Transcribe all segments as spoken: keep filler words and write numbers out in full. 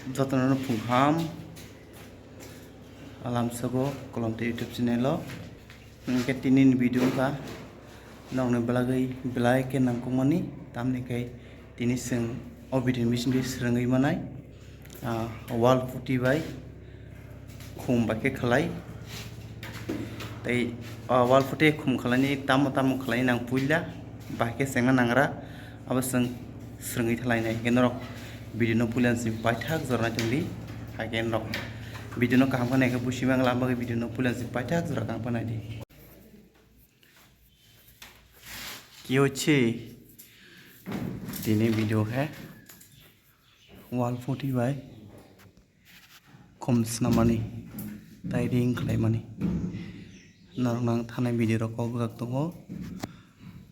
Jotono phung ham alam sogo Kolomtwi YouTube channel o. Hwnkhe tini ni video wngkha nokni bagwi belai khe nangkukmani, tamni khe tini chwng o video ni bisingtwi swrwngwi manai, ah, wall putty bai khum bai khe khlai. Tei o wall putty khum khlaini tamo tamo khlai nang puila, bahai khe chengna nangra, abo chwng swrwngwi thalainai. Hwnkhe norok video no puila si paithak jora naitongdi, haikhe norok video no kaham khe naikhe busi mangla, abo bagwi video no puila si paithak jora kaham khe naidi. Ki hocche tini video khe wall putty bai khum swnamani tei ring khlaimani. Norok nang thanai video rok kok jak tongo,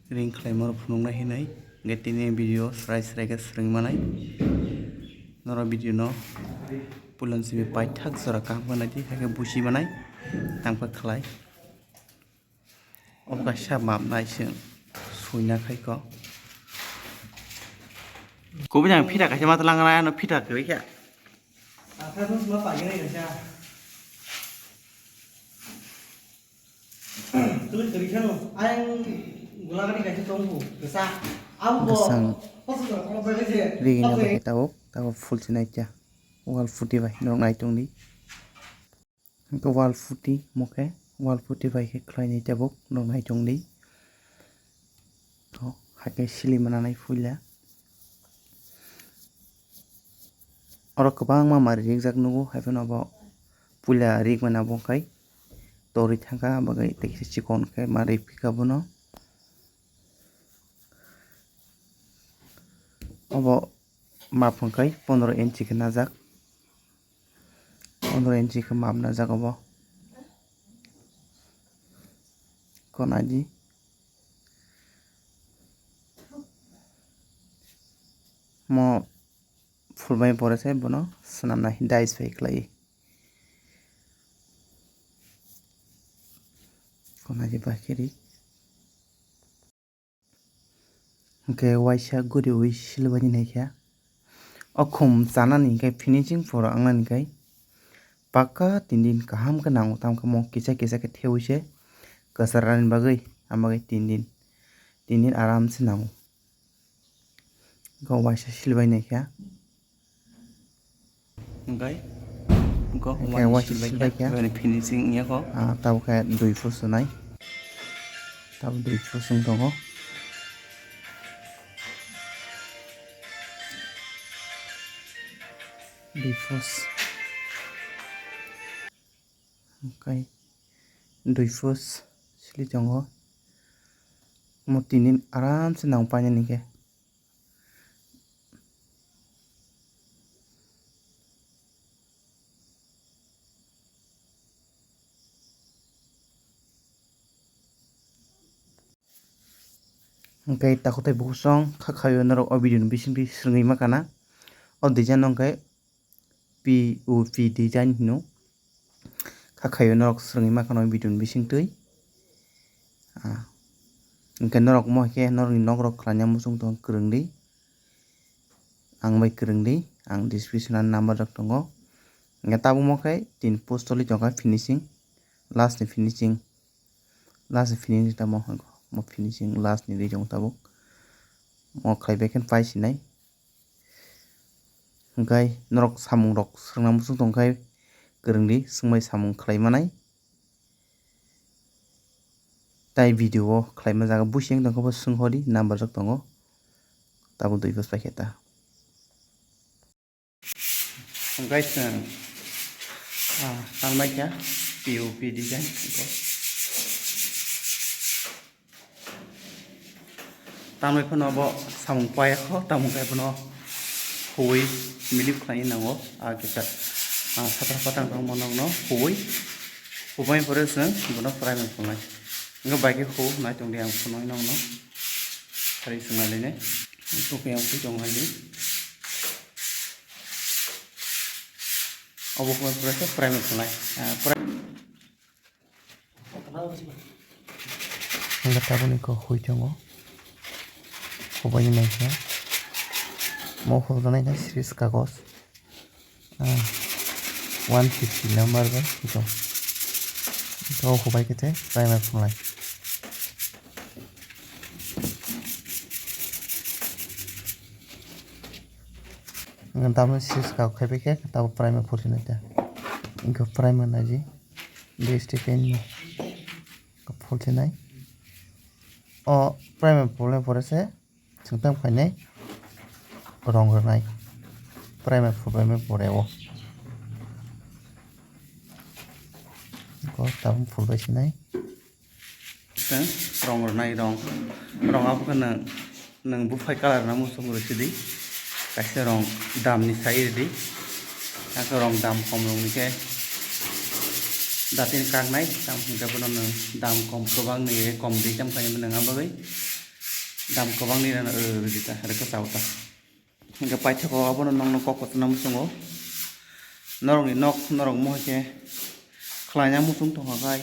ring khlaima rok phunuknai hinwi. Hwnkhe tini video srai srai khe swrwngwi manai. Norok video no puila simi paithak jora kaham khe naidi, haikhe busi manai tangpa khlai. Obo kaisa map nai chwng suina khai kho. Kubui jang phita kaisa ma tlang nai, ano phita kwrwi khe. Kwchang ring bai khe tabuk, tabuk full sinai kha wall putty bai norok nai tongdi. Hwnkhe wall putty, omo khe wall putty bai khe khlainai tabuk, norok nai tongdi. To, haikhe sili mananai puila. Oro kwbangma mari rijak nugo, haiphano bo puila rik mani abo khai torwi thangkha, abo khai tei kisa chikon khe ma rik phikha bono. Obo map hwnkhe pondro inchi khe najak. Pondro inchi khe map najak obo. Kho naidi. Mo phulmani pore se bono swnamnai, dice bai khlai. Kho naidi bai khe ri. Hwnkhe waisa guriwi silbani naikha. O khum chanani hinkhe finishing pura wngnani khai paka tin din kaham khe nango, tamo khe mo kisa kisa khe thewi se kwchar rani bagwi, amo khe tin din, tin din aram se nango. Hwnkhe waisa silbai naikha. Hwnkhe, hwnkhe waisa silbai kha, finishing wngya kho. Ah, tabuk khe dui fus swnai. Tabuk dui fus wng tongo. Dui fus. Hwnkhe dui fus sili tongo. Mo tini aram se nang painani khe. Hwnkhe takhuk tei bukhuk song kha khaio norok o video ni bisingtwi swrwngwi ma kana. O design no hwnkhe P O P design hino. Kha khaio norok swrwngwi ma khano video ni bisingtwi. Ah, hwnkhe norok mo hai khe norokni nok rok khlaina muchung tong kwrwngdi. Ang bai kwrwngdi, ang description o number rok tongo. Hwnkhe tabuk mo khe tin post toli tongkha finishing, last ni finishing, last ni finishing tamo hwnkhe mo finishing last ni ri tongo tabuk. Mo khlai bai khe pai sinai. Hwnkhe norok samung rok swrwngna muchung tongkhe kwrwngdi, swngbai samung khlai manai. Tai video o khlaima jaga buising tongkhe bo swng hodi number rok tongo. Tabuk dui bwsai khe ta. Hwnkhe chwng, ah, tanbai kha P O P design. Tamni phano bo samung paiya kho, tamo khe bono huwi milip khlai nango, ah, kisa, ah, satra patang tong bono huwi, hubai pore chwng bono primer phalnai. Hwnkhe bai khe khu nai tongdi ang phunui nokno, sari chwng nai line, tokhe ang phui tong nai di. Obo hubai pore khe primer phalnai, ah, pri- Hwnkhe tabukni kok hui tongo. Hubaini naikhe. Mo hubjaknai khe series kagoz. Ah, one fifty number bai ito. Ito hubai kete primer phunglai. Ang tamo sis kau khai bai khe tabo primer phulsinai ta. Ingkho primer naji. Besti kain no. Phulsinai. O primer phulnai pore se. Chwng tamo khainai rong rwnai. Primer phulbaimani pore o. Ko tabuk phulbai sinai. Chwng rong rwnai rong. Rong abo khe nwng, nwng buphai colour rwna muchung rw sidi. Kaisa rong damni sai rwdi. Kaisa rong dam kom rwngni khe datin kaknai. Tamo hwnkhe bono nwng dam kom kwbang ni kom di tamo khainai nwng a bagwi. Dam kwbangni rana, eh, rwdi ta, rwkha chao ta. Hingke paithakgo abono nokno kok kotorna muchungo. Norokni nok, norok mohai khe khlaina muchung tongkha khai,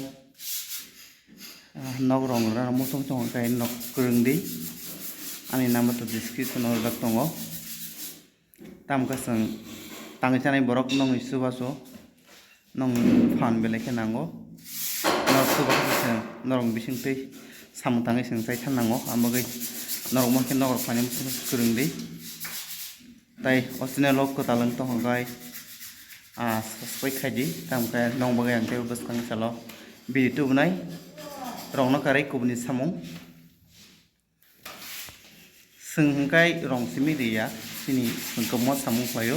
ah, nok rong rana muchung tongkha khai nok kwrwngdi. Ani number to description o rijak tongo. Tamo khe chwng tangwi chanai borok nokni chubachu. Nokni phan belai khe nango. Norok chuba khe se norok bising twi samung tangwi chwng chai than nango. Amo bagwi norok mohai khe nok rok phainai muchung kwrwngdi. Tai o channel o kwtal wng tongkha khai, ah, subscribe khaidi. Tamo khe nokni bagwi ang teibo bwskangni salo video tubunai rokno kwrwi kubuni samung. Chwng hwnkhe rong simi riya, chini chwng kwbangma samung khlaio,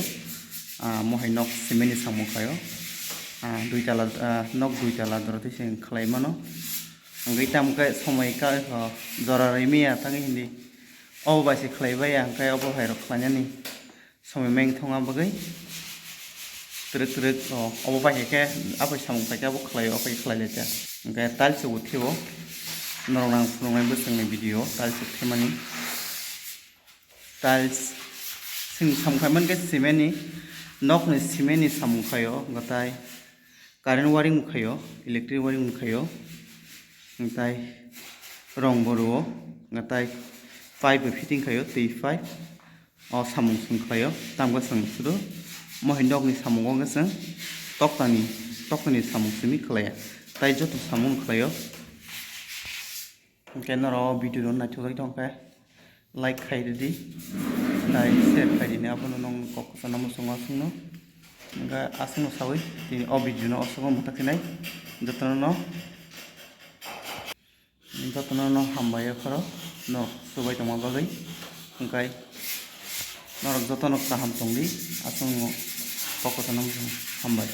ah, mohai nok cement ni samung khlaio, ah, dui tala, ah, nok dui tala doro tei se khlai mano. Hwnkhe tamo khe somoi ka, oh, jora rwmaya thangwi hindi, obo bai se khlai baiya, hwnkhe obo hai rok khlainani. Somoi meng thongna bagwi twrwk twrwk, o, obo bai khe, abai samung pai khe abo khlai, o pai khlai lai khe. Hwnkhe tiles bo thio, norok nang phunuknai bwswkni video, tiles bo themani. Tiles, chwng samung khai mankhe cement ni, nokni cement ni samung khaio, hwnkhe tai. Current wiring bo khaio, electric wiring bo khaio, hwnkhe tai rong bo rwo, hwnkhe tai pipe bo fitting khaio, twi pipe. O samung chwng khlaio, tamo khe chwng sudu mohai nokni samung o khe chwng toktani, toktani samung simi khlaiya, tai joto samung khlaio. Hwnkhe norok video no naithok lai tongkhe like khai rwdi, tai share khai rwdi, abono nokni kok kwchangma muchungo aswkno. Hwnkhe aswkno sawi tini o video no o sugo mwthaknai jotono no. Jotono no hambai o khoro no subai tongma bagwi. Hwnkhe norok jotono kaham tongdi, aswkno kok kwchangma muchungo hambai.